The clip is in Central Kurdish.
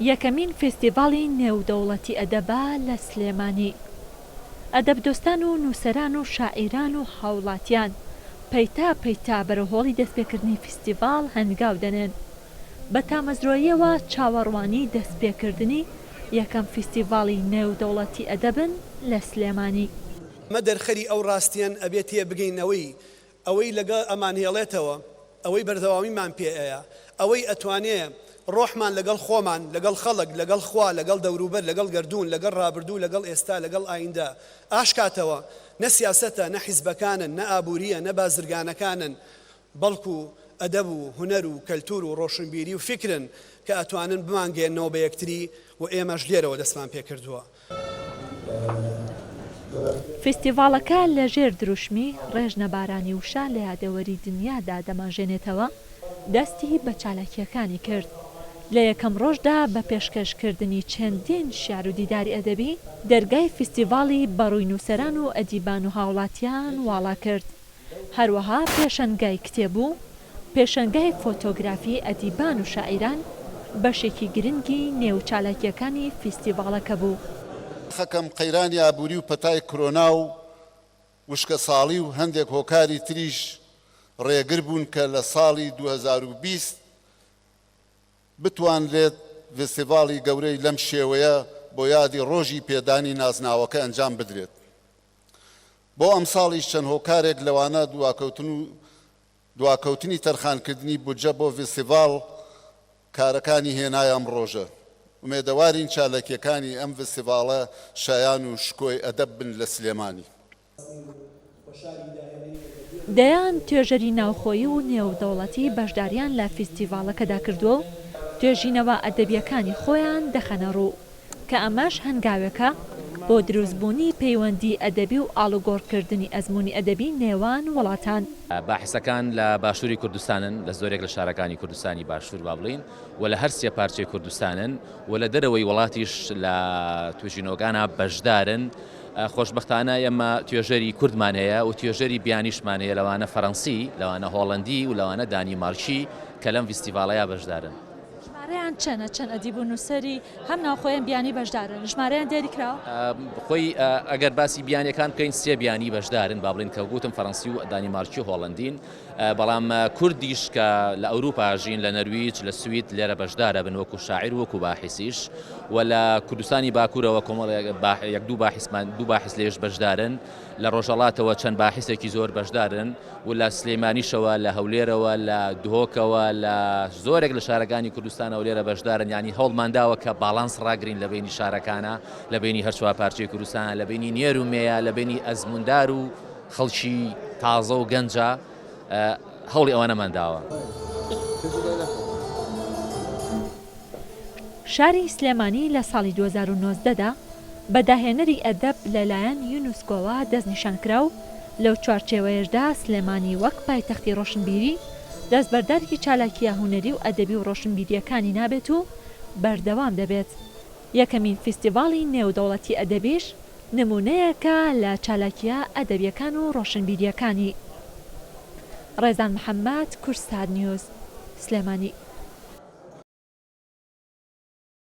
یەکەمین فێستیڤاڵی نێودەوڵەتی ئەدەبە لە سلێمانی. ئەدەبدۆستان و نووسەران و شاعیران و هاوڵاتیان پەیتا پەیتا بەرەو هۆڵی دەستپێکردنی فیستیڤاڵ هەنگاو دەنێن. بە تامەزرۆییەوە چاوەڕوانی دەستپێکردنی یەکەم فیستیڤاڵی نێودەوڵەتی ئەدەبن لە سلێمانی. ئەمە دەرخەری ئەو ڕاستیەن ئەبێ تێبگەین ئەوەی ئەوەی لەگە ئەمانهێڵێتەوە، ئەوەی بەردەوامیمان پێ ئەیا، ئەوەی ئەتوانێ ڕۆحمان لەگەڵ خۆمان، لەگەڵ خەڵک، لەگەڵ خوا، لەگەڵ دەوروبەر، لەگەڵ گەردوون، لەگەڵ ڕابردوو، لەگەڵ ئێستا، لەگەڵ ئایندە ئاشکاتەوە، نە سیاسەتە، نە حیزبەکانن، نە ئابوورییە، نە بازرگانەکانن، بەڵکو ئەدەب و هونەر و کەلتور و ڕۆشنبیری و فیکرن کە ئەتوانن بمانگەیەننەوە بە یەکتری و ئێمەش لێرەوە دەستمان پێکردووە. فیستیڤاڵەکە لە ژێر دروشمی، ڕێژنە بارانی وشە لە یادەوەری دنیادا دەمانژێنێتەوە، دەستی بە چالاکییەکانی کرد. لە یەکەم ڕۆژدا بە پێشکەشکردنی چەندین شیعر و دیداری ئەدەبی، دەرگای فیستیڤاڵی بە ڕووی نووسەران و ئەدیبان و هاوڵاتیان واڵا کرد. هەروەها پێشەنگای کتێب و پێشەنگای فۆتۆگرافی ئەدیبان و شاعیران بەشێکی گرنگی نێو چالاکییەکانی فیستیڤاڵەکە بوو. خەکەم قەیرانی ئابووری و پەتای کرۆنا و وشکەساڵی و هەندێک هۆکاری تریش ڕێگر بوون کە لە ساڵی 2020 بتوانرێت ڤستیڤاڵی گەورەی لەم شێوەیە بۆ یادی ڕۆژی پێدانی نازناوەکە ئەنجام بدرێت. بۆ ئەمساڵیش چەند هۆکارێک لەوانە دواکەوتن و دواکەوتنی تەرخانکردنی بودجە بۆ ڤستیڤاڵ کارەکانی هێنایە ئەم ڕۆژە. ئومێدەوارین چاالکیەکانی ئەم ڤستیڤاڵە شایان و شکۆی ئەدەب بن لە سلێمانی. دەیان توێژەری ناوخۆیی و نێودەوڵەتی بەشداریان لە فیستیڤاڵەکەدا کردووە و توێژینەوە ئەدەبییەکانی خۆیان دەخەنەڕوو، کە ئەمەش هەنگاوێکە بۆ دروستبوونی پەیوەندی ئەدەبی و ئاڵوگۆڕکردنی ئەزموونی ئەدەبی نێوان وڵاتان. باحیسەکان لە باشووری کوردستانن، لە زۆرێک لە شارەکانی کوردستانی باشوور با بڵێین و لە هەر سێ پارچەی کوردستانن و لە دەرەوەی وڵاتیش لە توێژینەوەکانا بەشدارن. خۆشبەختانە ئێمە توێژەری کوردمان هەیە و توێژەری بیانیشمان هەیە لەوانە فەرەنسی، لەوانە هۆڵەندی و لەوانە دانیمارکی کە لەم ڤیستیڤاڵەیا بەشدارن. ژمارەیان چەنە؟ چەند ئەدیب و نووسەری هەم ناوخۆی هەم بیانی بەشدارن؟ ژمارەیان دیاری کراوە؟ خۆی ئەگەر باسی بیانیەکان بکەین سێ بیانی بەشدارن با بڵێین کە گوتم فەرەنسی و دانیمارکی و هۆڵەندین. بەڵام کوردیش کە لە ئەوروپا ژین لە نەرویج لە سوید لێرە بەشدارە بن وەکو شاعیر وەکو باحیسیش و لە کوردستانی باکوورەوە کۆمەڵێک یەک دوو باحیسمان دوو باحیس لێش بەشدارن لە ڕۆژەڵاتەوە چەند باحیسێکی زۆر بەشدارن و لە سلەیمانیشەوە لە هەولێرەوە لە دهۆکەوە لە زۆرێک لە شارەکانی کوردستانەوە لێرە بەشدارن ینی هەوڵمانداوە کە باڵانس ڕاگرین لە بینی شارەکانە لە بینی هەرچوار پارچەی کوردستان لە بینی نێر و مێیە لە بینی ئەزموندار و خەڵکی تازە و گەنجە هەوڵی ئەوانەمان داوە. شاری سلێمانی لە ساڵی 2019 دا بە داهێنەری ئەدەب لە لایەن یونسکۆوە دەستنیشان کرا و لەو چوارچێوەیەشدا سلێمانی وەک پایتەختی ڕۆشنبیری دەستبەرداری چالاکییە هونەری و ئەدەبی و ڕۆشنبیرییەکانی نابێت و بەردەوام دەبێت. یەکەمین فیستیڤاڵی نێودەوڵەتی ئەدەبیش نموونەیەکە لە چالاکییە ئەدەبییەکان و ڕۆشنبیرییەکانی. ڕێزان محەمەد، کوردسات نیوز، سلێمانی.